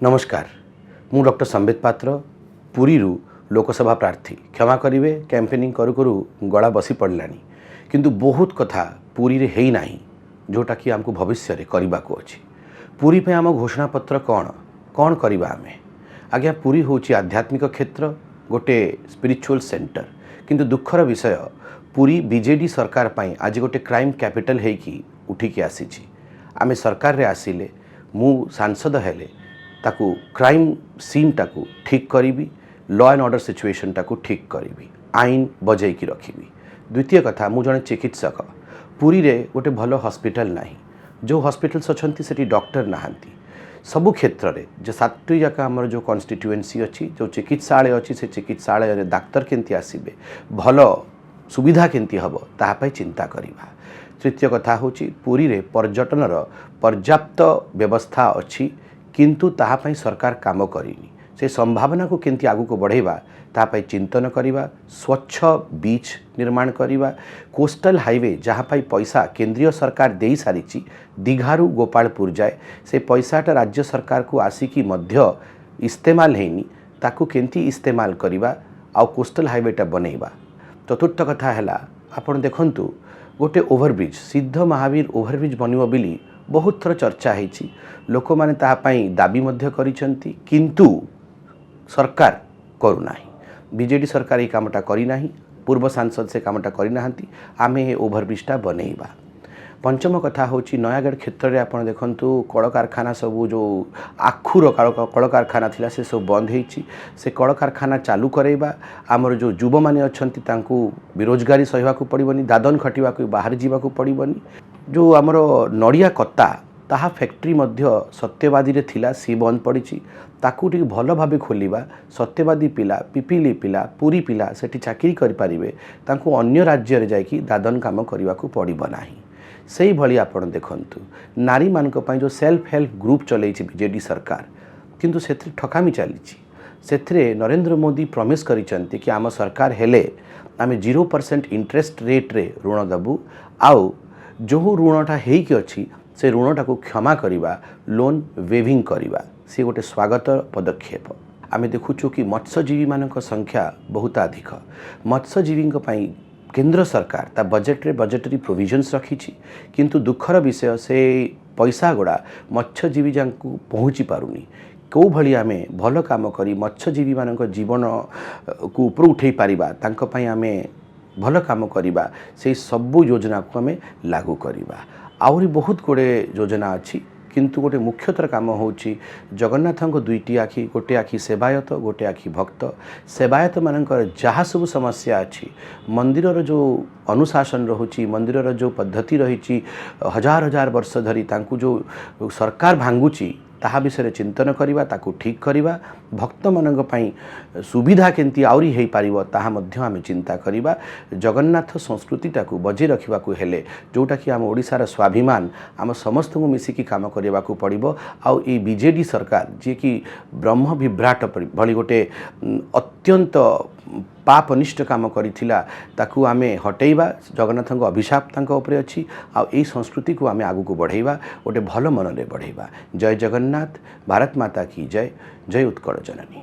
ନମସ୍କାର, ମୁଁ ଡକ୍ଟର ସମ୍ବିତ ପାତ୍ର, ପୁରୀରୁ ଲୋକସଭା ପ୍ରାର୍ଥୀ। କ୍ଷମା କରିବେ, କ୍ୟାମ୍ପେନିଂ କରୁ କରୁ ଗଳା ବସି ପଡ଼ିଲାଣି। କିନ୍ତୁ ବହୁତ କଥା ପୁରୀରେ ହେଇନାହିଁ, ଯେଉଁଟାକି ଆମକୁ ଭବିଷ୍ୟରେ କରିବାକୁ ଅଛି। ପୁରୀ ପାଇଁ ଆମ ଘୋଷଣାପତ୍ର କ'ଣ, କ'ଣ କରିବା ଆମେ? ଆଜ୍ଞା, ପୁରୀ ହେଉଛି ଆଧ୍ୟାତ୍ମିକ କ୍ଷେତ୍ର, ଗୋଟେ ସ୍ପିରିଚୁଆଲ୍ ସେଣ୍ଟର। କିନ୍ତୁ ଦୁଃଖର ବିଷୟ, ପୁରୀ ବିଜେଡ଼ି ସରକାର ପାଇଁ ଆଜି ଗୋଟେ କ୍ରାଇମ୍ କ୍ୟାପିଟାଲ ହେଇକି ଉଠିକି ଆସିଛି। ଆମେ ସରକାରରେ ଆସିଲେ, ମୁଁ ସାଂସଦ ହେଲେ ତାକୁ କ୍ରାଇମ୍ ସିନ୍ଟାକୁ ଠିକ୍ କରିବି, ଲ ଆଣ୍ଡ ଅର୍ଡ଼ର ସିଚୁଏସନ୍ଟାକୁ ଠିକ୍ କରିବି, ଆଇନ ବଜେଇକି ରଖିବି। ଦ୍ୱିତୀୟ କଥା, ମୁଁ ଜଣେ ଚିକିତ୍ସକ। ପୁରୀରେ ଗୋଟେ ଭଲ ହସ୍ପିଟାଲ ନାହିଁ। ଯେଉଁ ହସ୍ପିଟାଲ୍ସ ଅଛନ୍ତି, ସେଠି ଡକ୍ଟର ନାହାନ୍ତି। ସବୁ କ୍ଷେତ୍ରରେ ଯେ ସାତଟି ଯାକ ଆମର ଯେଉଁ କନଷ୍ଟିଟ୍ୟୁଏନ୍ସି ଅଛି, ଯେଉଁ ଚିକିତ୍ସାଳୟ ଅଛି, ସେ ଚିକିତ୍ସାଳୟରେ ଡାକ୍ତର କେମିତି ଆସିବେ, ଭଲ ସୁବିଧା କେମିତି ହେବ, ତାହା ପାଇଁ ଚିନ୍ତା କରିବା। ତୃତୀୟ କଥା ହେଉଛି, ପୁରୀରେ ପର୍ଯ୍ୟଟନର ପର୍ଯ୍ୟାପ୍ତ ବ୍ୟବସ୍ଥା ଅଛି, କିନ୍ତୁ ତାହା ପାଇଁ ସରକାର କାମ କରିନି। ସେ ସମ୍ଭାବନାକୁ କେମିତି ଆଗକୁ ବଢ଼ାଇବା, ତା ପାଇଁ ଚିନ୍ତନ କରିବା। ସ୍ୱଚ୍ଛ ବିଚ୍ ନିର୍ମାଣ କରିବା। କୋଷ୍ଟାଲ ହାଇୱେ, ଯାହା ପାଇଁ ପଇସା କେନ୍ଦ୍ରୀୟ ସରକାର ଦେଇସାରିଛି, ଦୀଘାରୁ ଗୋପାଳପୁର ଯାଏ, ସେ ପଇସାଟା ରାଜ୍ୟ ସରକାରକୁ ଆସିକି ମଧ୍ୟ ଇସ୍ତେମାଲ ହେଇନି। ତାକୁ କେମିତି ଇସ୍ତେମାଲ କରିବା ଆଉ କୋଷ୍ଟାଲ ହାଇୱେଟା ବନେଇବା। ଚତୁର୍ଥ କଥା ହେଲା, ଆପଣ ଦେଖନ୍ତୁ, ଗୋଟେ ଓଭରବ୍ରିଜ୍, ସିଦ୍ଧ ମହାବୀର ଓଭରବ୍ରିଜ୍ ବନିବ ବୋଲି ବହୁତ ଥର ଚର୍ଚ୍ଚା ହେଇଛି। ଲୋକମାନେ ତାହା ପାଇଁ ଦାବି ମଧ୍ୟ କରିଛନ୍ତି, କିନ୍ତୁ ସରକାର କରୁନାହିଁ। ବିଜେଡ଼ି ସରକାର ଏଇ କାମଟା କରିନାହିଁ। ପୂର୍ବ ସାଂସଦ ସେ କାମଟା କରିନାହାନ୍ତି। ଆମେ ଏ ଓଭରବ୍ରିଜଟା ବନେଇବା। ପଞ୍ଚମ କଥା ହେଉଛି, ନୟାଗଡ଼ କ୍ଷେତ୍ରରେ ଆପଣ ଦେଖନ୍ତୁ, କଳକାରଖାନା ସବୁ, ଯେଉଁ ଆଖୁର କଳକାରଖାନା ଥିଲା, ସେ ସବୁ ବନ୍ଦ ହେଇଛି। ସେ କଳକାରଖାନା ଚାଲୁ କରାଇବା। ଆମର ଯେଉଁ ଯୁବମାନେ ଅଛନ୍ତି, ତାଙ୍କୁ ବେରୋଜଗାରୀ ସହିବାକୁ ପଡ଼ିବନି, ଦାଦନ ଖଟିବାକୁ ବାହାରେ ଯିବାକୁ ପଡ଼ିବନି। ଯେଉଁ ଆମର ନଡ଼ିଆ କତା, ତାହା ଫ୍ୟାକ୍ଟ୍ରି ମଧ୍ୟ ସତ୍ୟବାଦୀରେ ଥିଲା, ସିଏ ବନ୍ଦ ପଡ଼ିଛି। ତାକୁ ଟିକେ ଭଲ ଭାବେ ଖୋଲିବା। ସତ୍ୟବାଦୀ ପିଲା, ପିପିଲି ପିଲା, ପୁରୀ ପିଲା ସେଠି ଚାକିରି କରିପାରିବେ। ତାଙ୍କୁ ଅନ୍ୟ ରାଜ୍ୟରେ ଯାଇକି ଦାଦନ କାମ କରିବାକୁ ପଡ଼ିବ ନାହିଁ। ସେଇଭଳି ଆପଣ ଦେଖନ୍ତୁ, ନାରୀମାନଙ୍କ ପାଇଁ ଯେଉଁ ସେଲ୍ଫ ହେଲ୍ପ ଗ୍ରୁପ୍ ଚଲେଇଛି ବିଜେଡ଼ି ସରକାର, କିନ୍ତୁ ସେଥିରେ ଠକାମି ଚାଲିଛି। ସେଥିରେ ନରେନ୍ଦ୍ର ମୋଦି ପ୍ରମିସ୍ କରିଛନ୍ତି କି ଆମ ସରକାର ହେଲେ ଆମେ 0% ଇଣ୍ଟରେଷ୍ଟ ରେଟ୍ରେ ଋଣ ଦେବୁ, ଆଉ ଯେଉଁ ଋଣଟା ହେଇକି ଅଛି, ସେ ଋଣଟାକୁ କ୍ଷମା କରିବା, ଲୋନ୍ ୱେଭିଂ କରିବା। ସିଏ ଗୋଟେ ସ୍ୱାଗତ ପଦକ୍ଷେପ। ଆମେ ଦେଖୁଛୁ କି ମତ୍ସ୍ୟଜୀବୀମାନଙ୍କ ସଂଖ୍ୟା ବହୁତ ଅଧିକ। ମତ୍ସ୍ୟଜୀବୀଙ୍କ ପାଇଁ କେନ୍ଦ୍ର ସରକାର ତା ବଜେଟରେ ବଜେଟରୀ ପ୍ରୋଭିଜନ୍ସ ରଖିଛି, କିନ୍ତୁ ଦୁଃଖର ବିଷୟ, ସେ ପଇସା ଗୁଡ଼ା ମତ୍ସ୍ୟଜୀବୀ ଯାଙ୍କୁ ପହଞ୍ଚି ପାରୁନି। କେଉଁ ଭଳି ଆମେ ଭଲ କାମ କରି ମତ୍ସ୍ୟଜୀବୀମାନଙ୍କ ଜୀବନକୁ ଉପରୁ ଉଠାଇ ପାରିବା, ତାଙ୍କ ପାଇଁ ଆମେ ଭଲ କାମ କରିବା, ସେଇ ସବୁ ଯୋଜନାକୁ ଆମେ ଲାଗୁ କରିବା। ଆହୁରି ବହୁତ ଗୁଡ଼ିଏ ଯୋଜନା ଅଛି, କିନ୍ତୁ ଗୋଟେ ମୁଖ୍ୟତର କାମ ହେଉଛି, ଜଗନ୍ନାଥଙ୍କ ଦୁଇଟି ଆଖି, ଗୋଟେ ଆଖି ସେବାୟତ, ଗୋଟେ ଆଖି ଭକ୍ତ। ସେବାୟତମାନଙ୍କର ଯାହା ସବୁ ସମସ୍ୟା ଅଛି, ମନ୍ଦିରର ଯେଉଁ ଅନୁଶାସନ ରହୁଛି, ମନ୍ଦିରର ଯେଉଁ ପଦ୍ଧତି ରହିଛି ହଜାର ହଜାର ବର୍ଷ ଧରି, ତାଙ୍କୁ ଯେଉଁ ସରକାର ଭାଙ୍ଗୁଛି, ତାହା ବିଷୟରେ ଚିନ୍ତନ କରିବା, ତାକୁ ଠିକ୍ କରିବା। ଭକ୍ତମାନଙ୍କ ପାଇଁ ସୁବିଧା କେମିତି ଆହୁରି ହେଇପାରିବ, ତାହା ମଧ୍ୟ ଆମେ ଚିନ୍ତା କରିବା। ଜଗନ୍ନାଥ ସଂସ୍କୃତିଟାକୁ ବଜେଇ ରଖିବାକୁ ହେଲେ, ଯେଉଁଟାକି ଆମ ଓଡ଼ିଶାର ସ୍ୱାଭିମାନ, ଆମ ସମସ୍ତଙ୍କୁ ମିଶିକି କାମ କରିବାକୁ ପଡ଼ିବ। ଆଉ ଏଇ ବିଜେଡ଼ି ସରକାର, ଯିଏକି ବ୍ରହ୍ମ ବିଭ୍ରାଟ ଭଳି ଗୋଟେ ଅତ୍ୟନ୍ତ ପାପନିଷ୍ଠ କାମ କରିଥିଲା, ତାକୁ ଆମେ ହଟେଇବା। ଜଗନ୍ନାଥଙ୍କ ଅଭିଶାପ ତାଙ୍କ ଉପରେ ଅଛି। ଆଉ ଏଇ ସଂସ୍କୃତିକୁ ଆମେ ଆଗକୁ ବଢ଼େଇବା, ଗୋଟେ ଭଲ ମନରେ ବଢ଼େଇବା। ଜୟ ଜଗନ୍ନାଥ, ଭାରତ ମାତା କି ଜୟ, ଜୟ ଉତ୍କଳ ଜନନୀ।